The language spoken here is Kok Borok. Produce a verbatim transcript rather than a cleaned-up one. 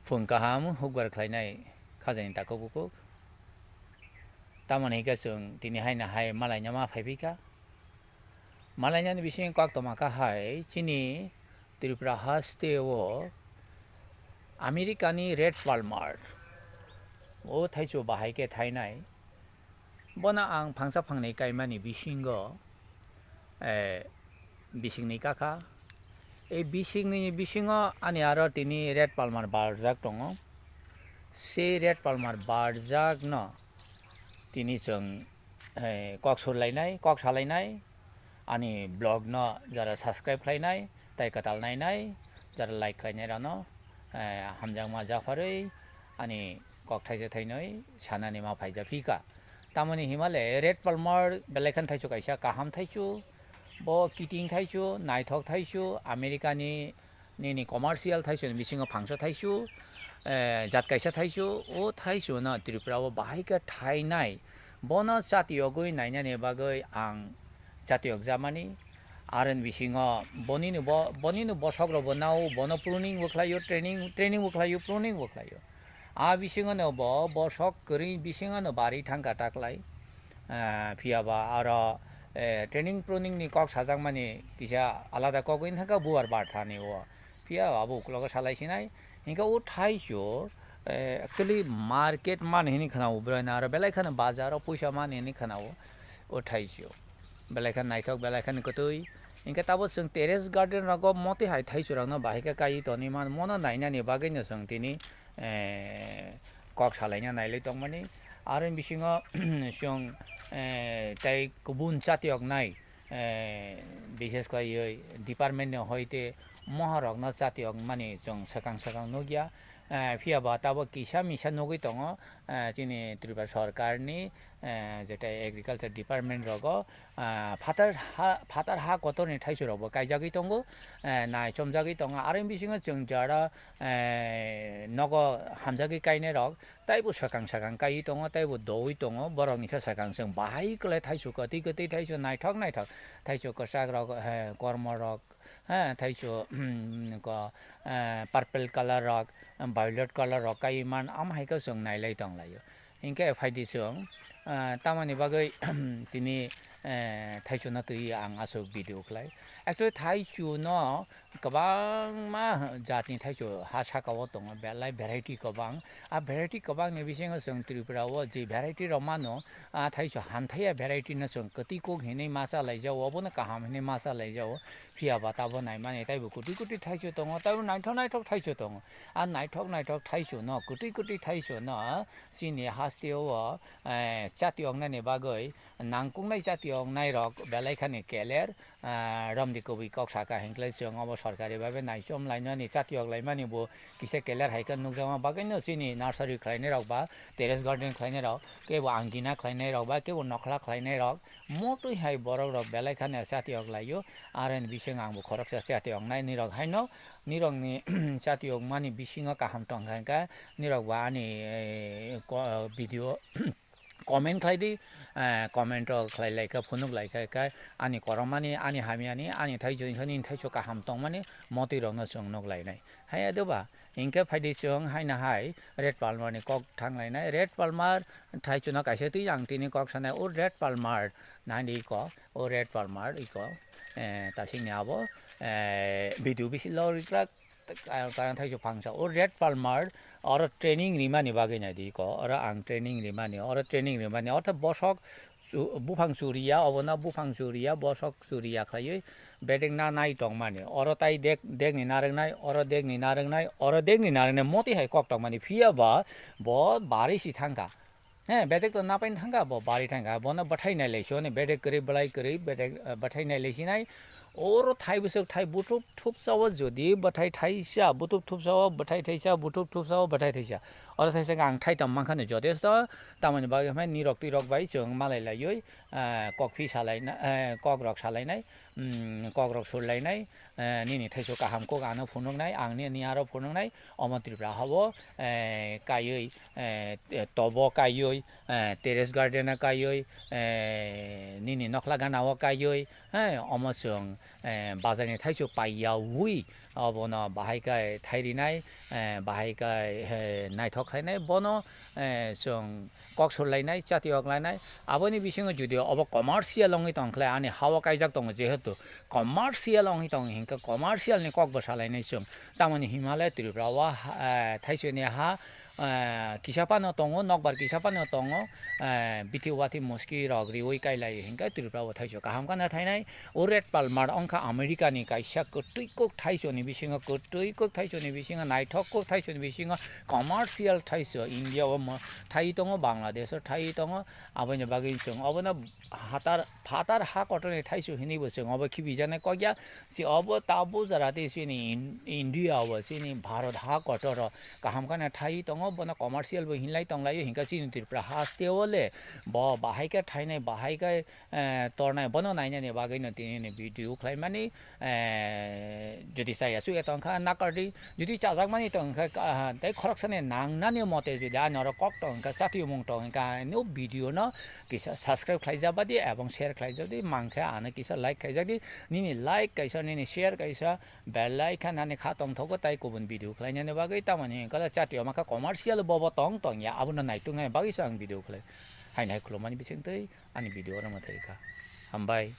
Phung kaham hukbar khlainai khajani takhuk bukhuk. Tamoni hwnkhe chwng tini haino hai malaina ma phaiphikha. Malainani bisingo koktwma kha hai chini Tripura haste o America ni red palmer o thaichu bahai khe thainai. Bono ang phangsa phangnwi kaimani bisingo, eh, bisingni kakha. E bisingni bisingo ani aro tini red palmer barjak tongo. Se red palmer barjakno tini chwng, eh, kok surlainai, kok salainai. Ani vlog no jara subscribe khlainai, tai kwtal nainai, jara like khlainai rano, eh, hamjakma japharwi ani kok thaisa thainwi sanani ma phaija phika. Tamoni himale red palmer belai khan thaisu kaisa kaham thaisu, bo kiting thaisu, naithok thaisu, America ni nini commercial thaisu ni bisingo phangsa thaisu, eh, jat kaisa thaisu, o thaisu no Tripura o bahai khe thainai. Bono chatiyogwi nainani bagwi ang chatiyok jamani. Aroni bisingo bonino bo, bonino bosok rok bo nao, bono pruning bo khlaio, training, training bo khlaio, pruning bo khlaio. A bisingo no bo bosok kwrwi bisingo no bari thangka taklai. Ah, phiya ba aro, eh, training pruning ni kok sajakmani kisa alada kok wngkha buar barthani o. Phiya abo uklogo salai sinai. Hinkhe o thaisu, eh, actually market man hini khwnao, bwrwi na aro belai kheno bazaro puisa man hini khwnao o thaisu. Belai khan naithok, belai khan kwtwi. Hinkhe tabo chwng terrace garden rogo moti hai thaisu rokno bahai khe kai toni man, mono nainani bagwi no chwng tini, eh, kok salaina nailai tongmani. Aroni bisingo chwng, eh, tei kubun chatiyok nai, eh, bishes khlaiwi department ni hoite moharokno chatiyok mani chwng swkang swkang nukya. Eh, phiya ba tabuk kisa misa nugwi tongo, eh, chini Tripura sorkar ni, eh, jetai agriculture department rogo, ah, phatar ha, phatar ha kotor ni thaisu rok bo kaijagwi tongo, eh, nai chomjagwi tongo. Aroni bisingo chwng jara, eh, nogo hamjagwi kainai rok taibo swkang swkang kaiwi tongo, taibo doui tongo, borok ni sa swkang chwng bahai kwlai thaisu kwtwi kwtwi thaisu naithok naithok thaisu kwchak rok, eh, kormo rok, ha, thaisu, ko, eh, purple colour rok, violet colour rok kaiwi man, amo hai khe chwng nailai tonglaio. Hinkhe phaidi chwng, eh, tamoni bagwi tini, eh, thaisu no twi ang aswk video khlai. Actually thaisu no kwbangma jatni thaisu ha saka o tongo, belai variety kwbang. A variety kwbangni bisingo chwng Tripura o je variety rok mano, a thaisu hamthaiya variety no chwng kwtwi kok hinwi ma cha laijao, obono kaham hinwi ma cha laijao. Phiya ba tabo naimani taibo kwtwi kwtwi thaisu tongo, taibo naithok naithok thaisu tongo. A naithok naithok thaisu no, kwtwi kwtwi thaisu no chini haste o, eh, chatiyoknani bagwi nangkuknai chatiyoknai rok belai khani keler, ah, romdi kubui kok saka hinkhlai chwng obo sorkari babe naichom lainani chatiyok laimani bo kisa keler hai khe nukjakma bagwino chini nursery khlainai rok ba terrace garden khlainai rok kebo angina khlainai rok ba kebo nokhla khlainai rok motwi hai borok rok belai khani chatiyok laio. Aroni bising ang bo khoroksa chatiyok nai nirok haino nirokni chatiyok mani bisingo kaham tongkha hinkhe nirok bo ani, eh, ko-, video comment khlai di, eh, comment rok khlai lai kha, phunuk lai kha, kha ani koromani, ani hamyani, ani thaichuni thani thaichu kaham tongmani motwi rokno chwng nuk lainai. Hai ado ba, hinkhe phaidi chwng haino hai red palmer ni kok thang lainai. Red palmer thaichuno kaisa twi ang tini kok sanai, o red palmer nai di ko, o red palmer iko, eh, tasingni abo, eh, video bisi log rijak, Ka-, karang thaisu phangsa. O red palmer, oro training rimani bagwi nai di ko. Oro ang training rimani, oro training rimani. Ortho bosok chu-, buphang churiya, obono buphang churiya, bosok churiya khlaiwi bedek na nai tongmani. Oro tai dek, dekni narwknai, oro dekni narwknai, oro dekni narwknai, motwi hai kok tongmani. Phiya ba bo bari si thangkha. He, bedek to napaini thangkha, bo bari thangkha, bono bwthai nailai sio ni, bedek kwrwi, bwlai kwrwi, bedek, eh, bwthai nailai sinai. Oro thai bwswk thai buthup thupsa o jodi bwthai thaisa, buthup thupsa o bwthai thaisa, buthup thupsa o bwthai thaisa. Oro thaisa ang thaitam mankha ni jotesto, tamoni bagwi hwnbai nirok twirok bai chwng malai laiwi, eh, kok phi salai na, eh, kok rok salai nai, mm, kok rok sur lai nai, eh, nini thaisu kaham kok ano phunuk nai, ang ni, ni aro phunuk nai, omo Tripura habo, eh, kaiwi, eh, te-, tobo kaiwi, eh, terrace garden o kaiwi, eh, nini nokhla gana o kaiwi, eh, omo chwng, eh, bazar ni thaisu paiyawi, obono bahai khe thai rinai, eh, bahai khe, eh, naithok khlainai, bono, eh, chwng kok sur lainai, chati ok lainai. Aboni bisingo jodi obo commercial wngwi tong khlai, ani ha-o kaijak tongo, jehetu commercial wngwi tongo hinkhe commercial ni kok bo salainai chwng. Tamoni Himalaya Tripura o ha, eh, thaisoni ha, eh, kisa phano tongo, nokbar kisa phano tongo, eh, bithi wathi muski rok riwi kai lai hinkhe Tripura o thaiso kaham khana thainai. O Red Palmer wngkha America ni kaisa kwtwi kok thaisoni bisingo, kwtwi kok thaisoni bisingo, naithok kok thaisoni bisingo, commercial thaiso India o mo-, thai tongo, Bangladesh o thai tongo, aboni bagwi chwng obono hatar phatar ha kotorni thaisu hinwi bo chwng obo khibijaknai kokya. Si obo tabuk jora tei chini In-, India o, chini Bharat ha kotor o kaham khana thai tongo, bono commercial bo hinlai tonglaio, hinkhe chini Tripura haste o le bo bahai khe thainai, bahai khe, eh, tornai, bono nainani bagwi no tini ni video khlaimani. Eh, jodi chaya su ya tong kha nakardi, jodi chajakmani tong kha, ah, tei khoroksani nangnani mote jodi ani oro kok tong kha, chatiyomung tong kha, ani o video no kisa subscribe khlaijak badi ebong share khlaijak di, mankhe ano kisa like khaijak di, nini like kaisa, nini share kaisa, bell icon ani kha tongthogo, tai kubun video khlainani bagwi. Tamoni hwnkhe chatiyoma kha commercial bobo tong tong ya, abono naituknani bagwi se ang video khlai. Haino hai khulumani bisingtwi ani video oro mwthai kha. Hambai.